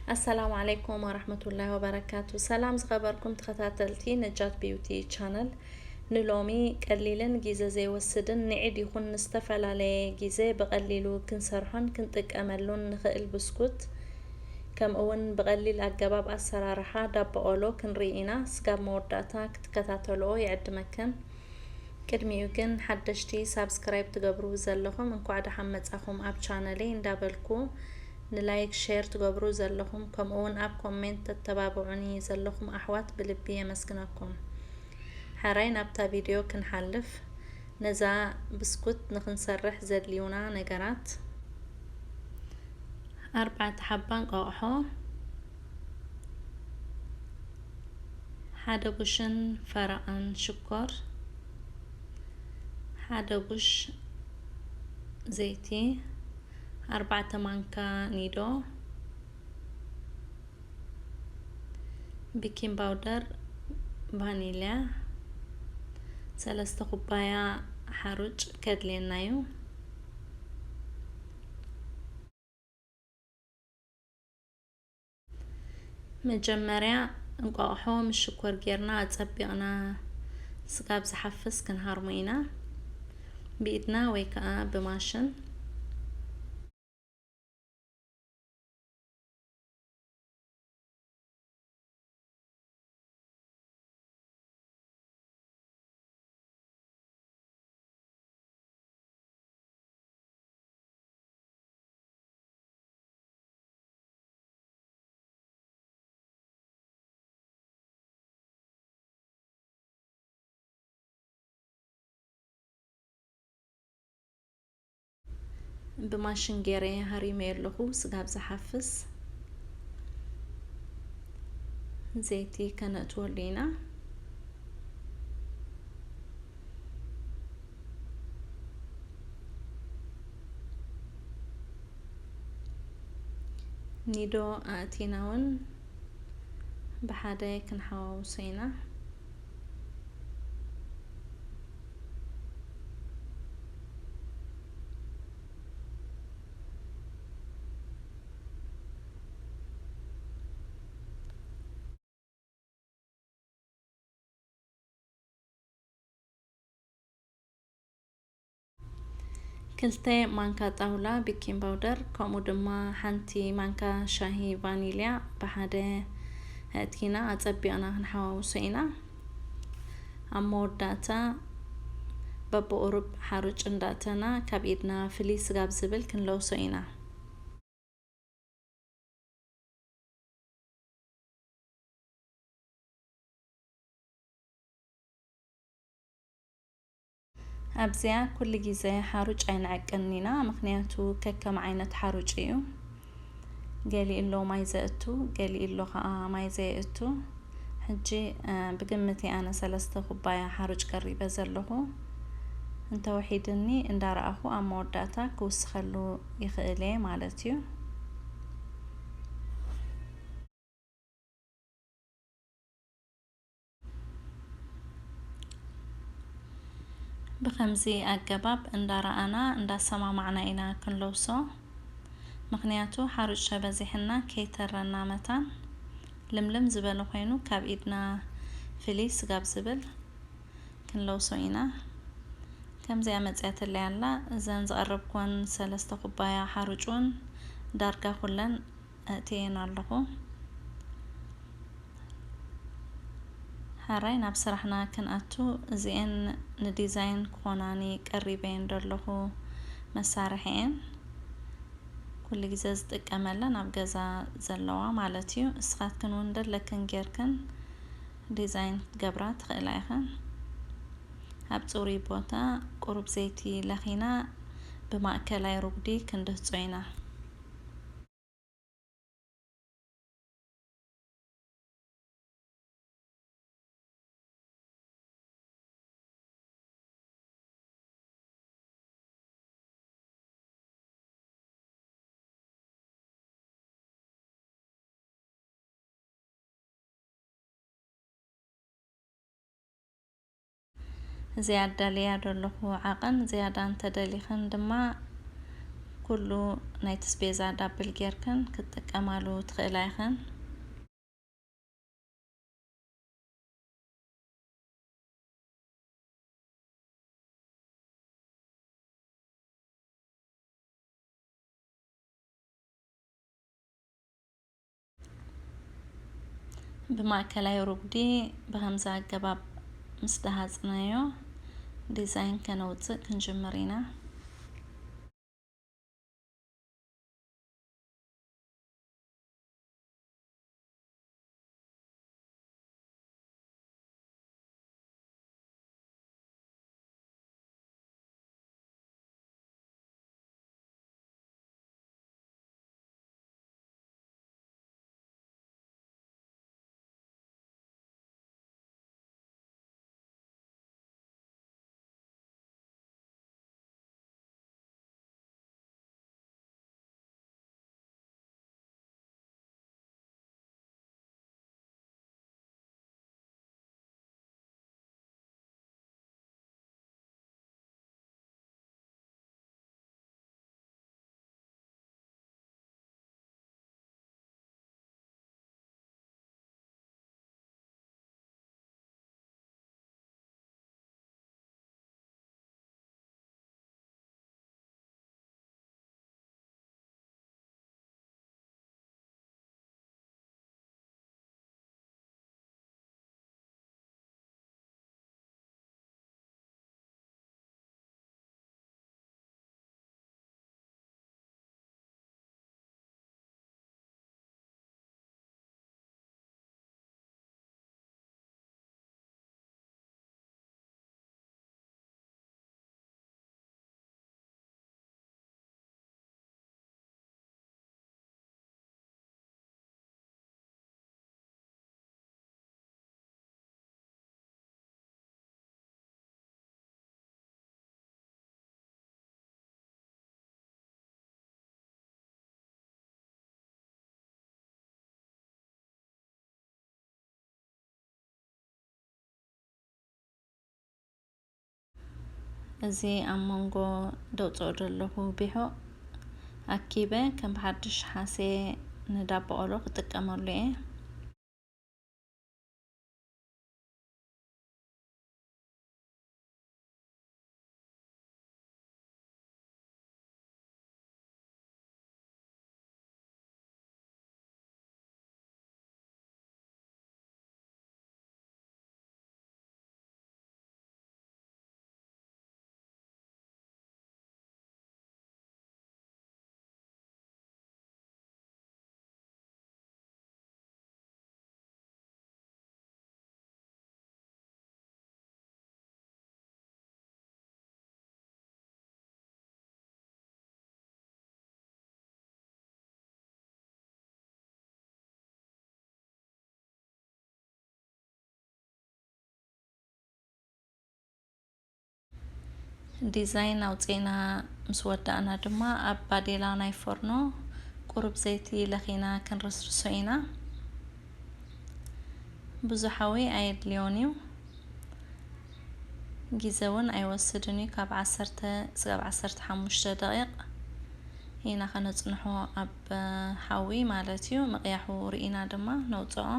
ኣሰላሙ ዓለይኩም ወራህመቱላሂ ወበረካቱ። ሰላም ዝኸበርኩም ተኸታተልቲ ነጃት ቢዩቲ ቻነል፣ ንሎሚ ቀሊልን ግዜ ዘይወስድን ንዒድ ይኹን ንዝተፈላለየ ግዜ ብቐሊሉ ክንሰርሖን ክንጥቀመሉን ንኽእል ብስኩት፣ ከምኡውን ብቐሊል ኣገባብ ኣሰራርሓ ዳቦ ቆሎ ክንርኢ ኢና። ስጋብ መወዳእታ ክትከታተልኦ ይዕድመክን። ቅድሚኡ ግን ሓደሽቲ ሳብስክራይብ ትገብሩ ዘለኹም እንኳዕ ደሓን መጻኹም ኣብ ቻነለይ እንዳበልኩ፣ ንላይክ ሼር ትገብሩ ዘለኹም ከምኡውን ኣብ ኮሜንት ተተባብዑኒ ዘለኹም ኣሕዋት ብልቢ የመስግነኩም። ሕራይ ናብታ ቪድዮ ክንሓልፍ፣ ነዛ ብስኩት ንኽንሰርሕ ዘድልዩና ነገራት፣ ኣርባዕተ ሓባ እንቋቑሖ፣ ሓደ ቡሽን ፈረቓን ሽኮር፣ ሓደ ቡሽ ዘይቲ፣ ኣርባዕተ ማንካ ኒዶ፣ ቤኪንግ ፓውደር፣ ቫኒልያ፣ ሰለስተ ኩባያ ሓሩጭ ከድልየና እዩ። መጀመርያ እንቋቑሖ ምስ ሽኮር ጌርና ኣጸቢቕና ስጋብ ዝሓፍስ ክንሃርሞ ኢና፣ ብኢድና ወይ ከኣ ብማሽን። ብማሽን ገይረ ሃሪመዮ ኣለኹ፣ ስጋብ ዝሓፍስ። ዘይቲ ከነእትወሉ ኢና። ኒዶ ኣእቲና እውን ብሓደ ክንሓዋውሶ ኢና። ክልተ ማንካ ጣውላ ቤኪንግ ፓውደር፣ ከምኡ ድማ ሓንቲ ማንካ ሻሂ ቫኒልያ ብሓደ ኣእቲና ኣጸቢቕና ክንሓዋውሶ ኢና። ኣብ መወዳእታ በብቑሩብ ሓሩጭ እንዳእተና ካብ ኢድና ፍልይ ስጋብ ዝብል ክንለውሶ ኢና። ኣብዚኣ ኩሉ ግዜ ሓሩጭ ኣይንዕቅን ኢና፣ ምኽንያቱ ከከም ዓይነት ሓሩጭ እዩ። ገሊኡ ኣሎ ማይ ዘእቱ፣ ገሊኡ ኣሎ ኸኣ ማይ ዘየእቱ። ሕጂ፣ እ፣ ብግምት ኣነ ሰለስተ ኩባያ ሓሩጭ ቀሪበ ዘለኹ። እንተወሒድኒ እንዳረኣኹ ኣብ መወዳእታ ክውስኸሉ ይኽእል እየ ማለት እዩ። ብኸምዚ ኣገባብ እንዳረኣና እንዳሰማማዕና ኢና ክንለውሶ። ምኽንያቱ ሓሩጭ ተበዚሕና ከይተረና መታን ልምልም ዝበለ ኮይኑ ካብ ኢድና ፍልይ ስጋብ ዝብል ክንለውሶ ኢና። ከምዚኣ መፅያትለይ ኣላ። እዘን ዝቐረብኩወን ሰለስተ ኩባያ ሓሩጭ እውን ዳርጋ ኩለን ኣእትየን ኣለኹ። ሕራይ ናብ ስራሕና ክንኣቱ፣ እዚኤን ንዲዛይን ክኾናኒ ቀሪበየን ዘለኹ መሳርሒ እየን። ኩሉ ግዜ ዝጥቀመለን ኣብ ገዛ ዘለዋ ማለት እዩ። እስኻትክን እውን ደለክን ጌርክን ዲዛይን ክትገብራ ትኽእላ ኢኽን። ኣብ ጽሩይ ቦታ ቁሩብ ዘይቲ ለኺና ብማእከላይ ሩጉዲ ክንድህጾ ኢና። እዚኣ ኣዳልያ ዘለኹ ዓቐን ዝያዳ እንተደሊኽን ድማ ኩሉ ናይ ኣስቤዛ ዳብል ጌርክን ክትጥቀማሉ ትኽእላ ኢኽን። ብማእከላይ ሩጉዲ ብኸምዚ ኣገባብ ምስ ደሃጽናዮ፣ ዲዛይን ከነውጽእ ክንጅምር ኢና። እዚ ኣብ መንጎ ደውፅኦ ዘለኹ ቢሖ ኣኪበ ከም ብሓድሽ ሓሴ ንዳቦ ቆሎ ክጥቀመሉ እየ። ዲዛይን ኣውፂእና ምስ ወዳእና ድማ ኣብ ባዴላ ናይ ፎርኖ ቁሩብ ዘይቲ ለኺና ክንርስርሶ ኢና። ብዙሕ ሓዊ ኣየድልዮን እዩ። ግዜ እውን ኣይወስድን እዩ። ካብ ዓሰርተ እስካብ ዓሰርተ ሓሙሽተ ደቂቕ ኢና ከነፅንሖ ኣብ ሓዊ ማለት እዩ። ምቕያሑ ርኢና ድማ ነውፅኦ።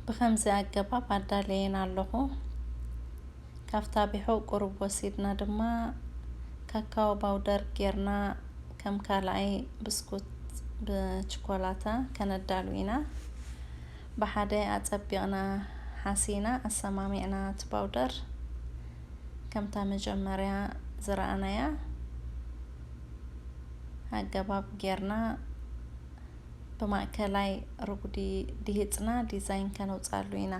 ብኸምዚ ኣገባብ ኣዳለየን ኣለኹ። ካብታ ቢሖ ቁሩብ ወሲድና ድማ ካካዎ ባውደር ጌርና ከም ካልኣይ ብስኩት ብችኮላታ ከነዳሉ ኢና። ብሓደ ኣጸቢቕና ሓሲና ኣሰማሚዕና እቲ ባውደር ከምታ መጀመርያ ዝረኣናያ ኣገባብ ጌርና ብማእከላይ ርጉዲ ዲሂጽና ዲዛይን ከነውጽኣሉ ኢና።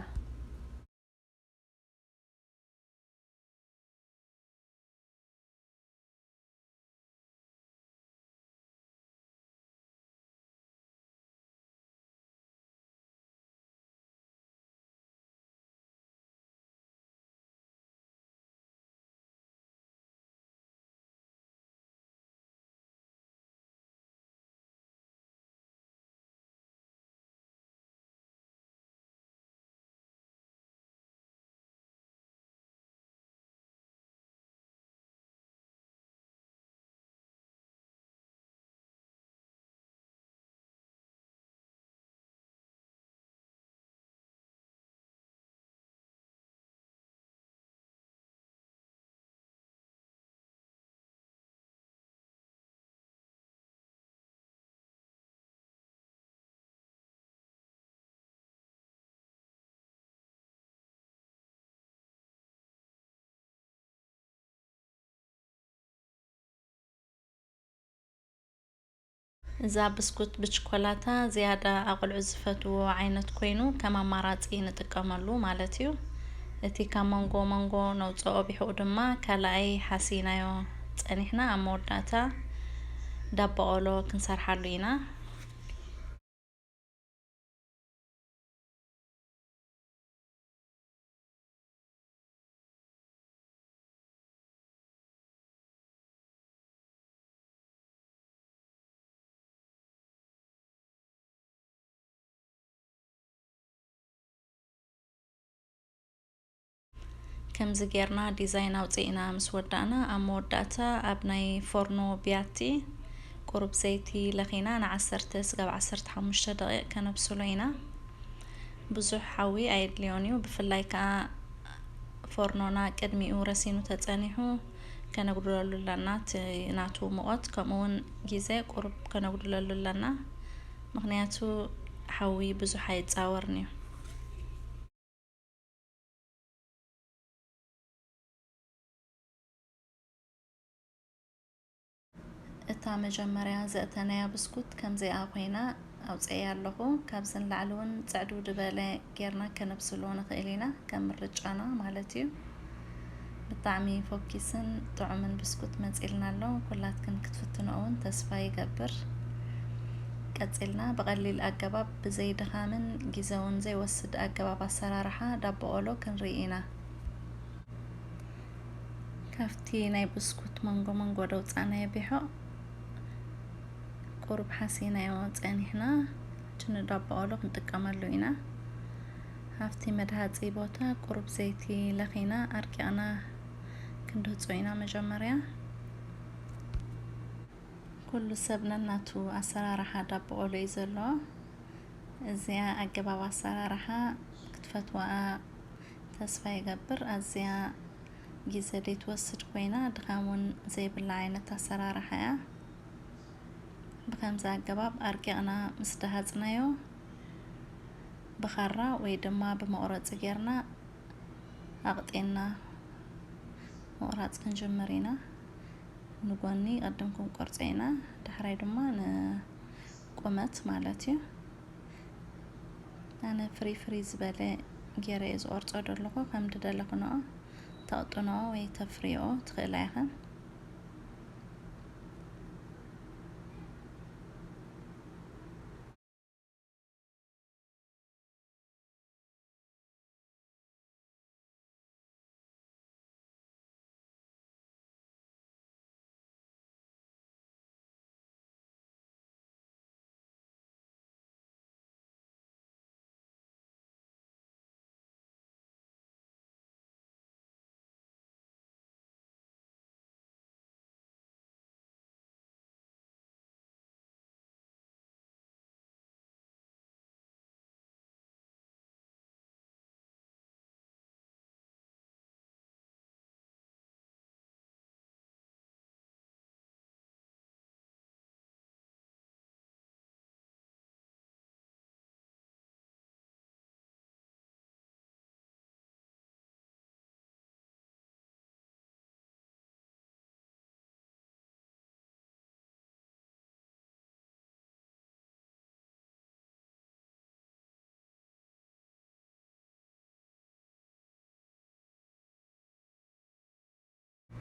እዛ ብስኩት ብችኮላታ ዝያዳ ኣቆልዑ ዝፈትዎ ዓይነት ኮይኑ ከም ኣማራጺ ንጥቀመሉ ማለት እዩ። እቲ ካብ መንጎ መንጎ ነውፅኦ ቢሕኡ ድማ ካልኣይ ሓሲናዮ ፀኒሕና ኣብ መወዳእታ ዳባ ቆሎ ክንሰርሓሉ ኢና። ከምዚ ጌርና ዲዛይን ኣውፂእና ምስ ወዳእና ኣብ መወዳእታ ኣብ ናይ ፎርኖ ቢያቲ ቁሩብ ዘይቲ ለኺና ንዓሰርተ ስጋብ ዓሰርተ ሓሙሽተ ደቂቕ ከነብስሎ ኢና። ብዙሕ ሓዊ ኣየድልዮን እዩ። ብፍላይ ከዓ ፎርኖና ቅድሚኡ ረሲኑ ተፀኒሑ ከነጉድለሉ ኣለና። እቲ ናቱ ሙቐት ከምኡ እውን ግዜ ቁሩብ ከነጉድለሉ ኣለና። ምኽንያቱ ሓዊ ብዙሕ ኣይፃወርን እዩ። እታ መጀመርያ ዘእተናያ ብስኩት ከምዚኣ ኮይና ኣውፅኤያ ኣለኹ። ካብዚ ንላዕሊ እውን ፅዕድው ዝበለ ጌርና ከነብስሎ ንኽእል ኢና፣ ከም ምርጫና ማለት እዩ። ብጣዕሚ ፎኪስን ጥዑምን ብስኩት መፂልና ኣሎ። ኩላትክን ክትፍትንኦ እውን ተስፋ ይገብር። ቀፂልና ብቐሊል ኣገባብ ብዘይ ድኻምን ግዘ እውን ዘይወስድ ኣገባብ ኣሰራርሓ ዳቦ ቆሎ ክንርኢ ኢና። ካብቲ ናይ ብስኩት መንጎ መንጎ ደውፃናዮ ቢሖ ቁሩብ ሓሲናዮ ፀኒሕና፣ ሕጂ ንዳቦ ቆሎ ክንጥቀመሉ ኢና። ኣብቲ መድሃፂ ቦታ ቁሩብ ዘይቲ ለኺና ኣርቂቕና ክንድህፆ ኢና መጀመርያ። ኩሉ ሰብ ነናቱ ኣሰራርሓ ዳቦ ቆሎ እዩ ዘለዎ። እዚኣ ኣገባብ ኣሰራርሓ ክትፈትዋኣ ተስፋ ይገብር። ኣዝያ ግዜ ዘይትወስድ ኮይና ድኻም እውን ዘይብላ ዓይነት ኣሰራርሓ እያ። ብኸምዚ ኣገባብ ኣርቂቕና ምስ ደሃጽናዮ ብኻራ ወይ ድማ ብመቑረጺ ጌርና ኣቕጢንና ምቑራጽ ክንጅምር ኢና። ንጎኒ ቅድም ክንቆርጾ ኢና፣ ዳሕራይ ድማ ንቁመት ማለት እዩ። ኣነ ፍሪ ፍሪ ዝበለ ገይረ እየ ዝቆርጾ ዘለኹ። ከም ድደለኽንኦ ተቕጥንኦ ወይ ተፍርይኦ ትኽእላ ኢኽን።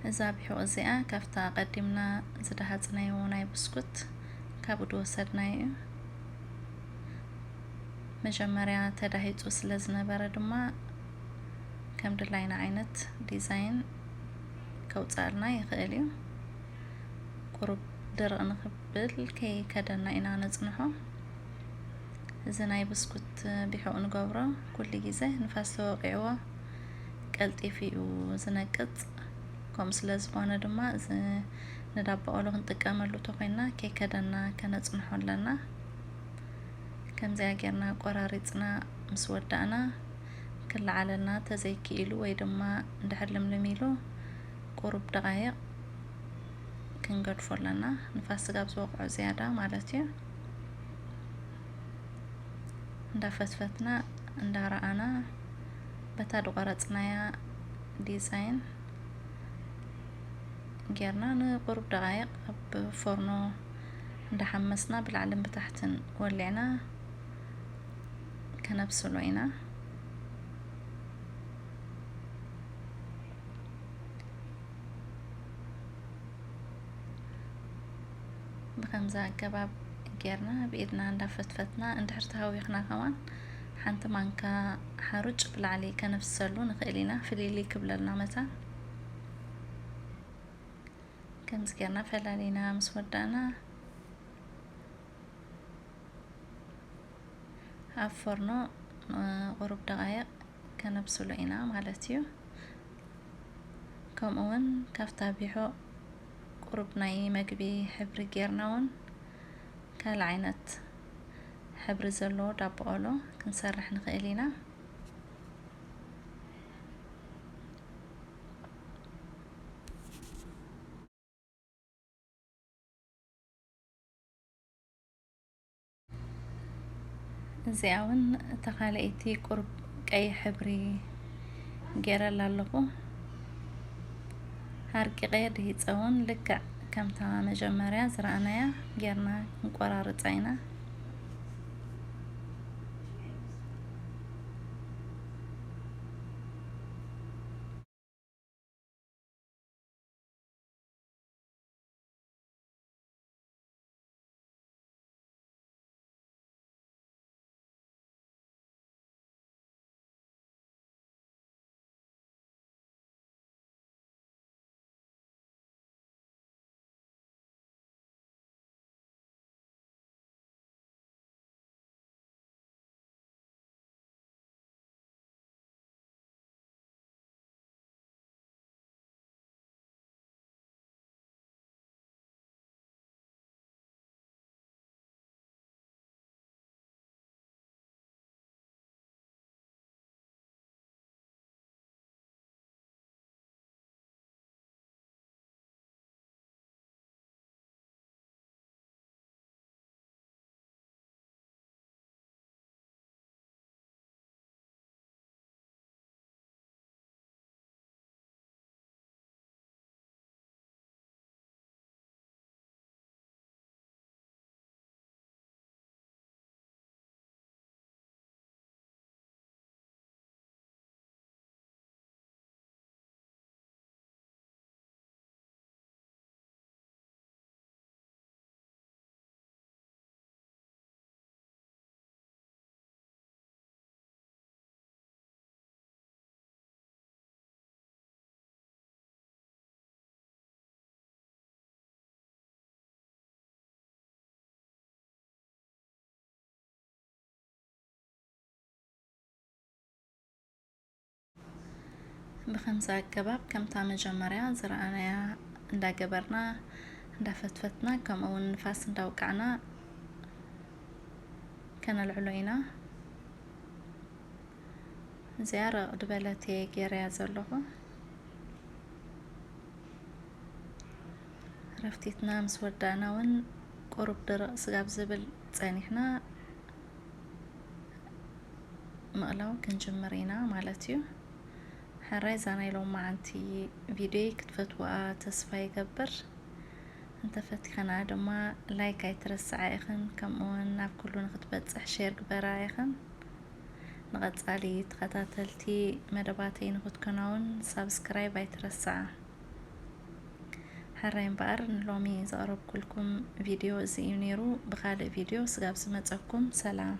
እዛ ቢሑቕ እዚኣ ካብታ ቀዲምና ዝደሃጽናዮ ናይ ብስኩት ካብኡ ዝወሰድናዮ እዩ። መጀመርያ ተዳሂጹ ስለ ዝነበረ ድማ ከም ድላይና ዓይነት ዲዛይን ከውጽኣልና ይኽእል እዩ። ቁሩብ ድርቕ ንኽብል ከይከደና ኢና ነጽንሖ። እዚ ናይ ብስኩት ቢሑቕ ንገብሮ ኩሉ ግዜ ንፋስ ተወቒዕዎ ቀልጢፉ እዩ ዝነቅጽ። ከምኡ ስለ ዝኾነ ድማ እዚ ንዳቦ ቆሎ ክንጥቀመሉ ተኾይንና ከይከደና ከነጽንሖ ኣለና። ከምዚኣ ጌርና ቆራሪጽና ምስ ወዳእና ክለዓለልና ተዘይክኢሉ ወይ ድማ እንድሕር ልምልም ኢሉ ቁሩብ ደቓይቕ ክንገድፎ ኣለና። ንፋስ ስጋብ ዝወቕዖ ዝያዳ ማለት እዩ። እንዳፈትፈትና እንዳረኣና በታ ዝቆረጽናያ ዲዛይን ጌርና ንቁሩብ ደቓይቕ ኣብ ፎርኖ እንዳሓመስና ብላዕልን ብታሕትን ወሊዕና ከነብስሎ ኢና። ብኸምዚ ኣገባብ ጌርና ብኢድና እንዳፈትፈትና፣ እንድሕር ተሃዊኽና ከማን ሓንቲ ማንካ ሓሩጭ ብላዕሊ ከነፍስሰሉ ንኽእል ኢና፣ ፍልይልይ ክብለልና መታን። ከምዚ ጌርና ፈላሊና ምስ ወዳእና፣ ኣብ ፎርኖ ንቁሩብ ደቓይቕ ከነብስሎ ኢና ማለት እዩ። ከምኡ እውን ካብታ ቢሑቕ ቁሩብ ናይ መግቢ ሕብሪ ጌርና እውን ካልእ ዓይነት ሕብሪ ዘለዎ ዳቦ ቆሎ ክንሰርሕ ንኽእል ኢና። እዚኣ እውን እታ ካልኣይቲ ቁሩብ ቀይሕ ሕብሪ ጌረላ ኣለኹ። ኣርቂቐ ድሂፀ እውን ልክዕ ከምታ መጀመርያ ዝረኣናያ ጌርና ክንቆራርፃ ኢና። ብኸምዚ ኣገባብ ከምታ መጀመርያ ዝረኣናያ እንዳገበርና እንዳፈትፈትና ከምኡ እውን ንፋስ እንዳውቃዕና ከነልዕሎ ኢና። እዚኣ ረቕ ዝበለት እየ ገይረያ ዘለኹ። ረፍቲትና ምስ ወዳእና እውን ቁሩብ ድርቕ ስጋብ ዝብል ጸኒሕና ምቕላው ክንጅምር ኢና ማለት እዩ። ሕራይ እዛ ናይ ሎማዓንቲ ቪድዮይ ክትፈትውኣ ተስፋ ይገብር። እንተፈቲኸና ድማ ላይክ ኣይትረስዓ ኢኽን፣ ከምኡ እውን ናብ ኩሉ ንክትበጽሕ ሼር ግበራ ኢኽን። ንቐጻሊ ተኸታተልቲ መደባተይ ንክትኮና እውን ሳብስክራይብ ኣይትረስዓ። ሕራይ እምበኣር ንሎሚ ዘቕረብኩልኩም ቪድዮ እዚ እዩ ነይሩ። ብኻልእ ቪድዮ ስጋብ ዝመፀኩም ሰላም።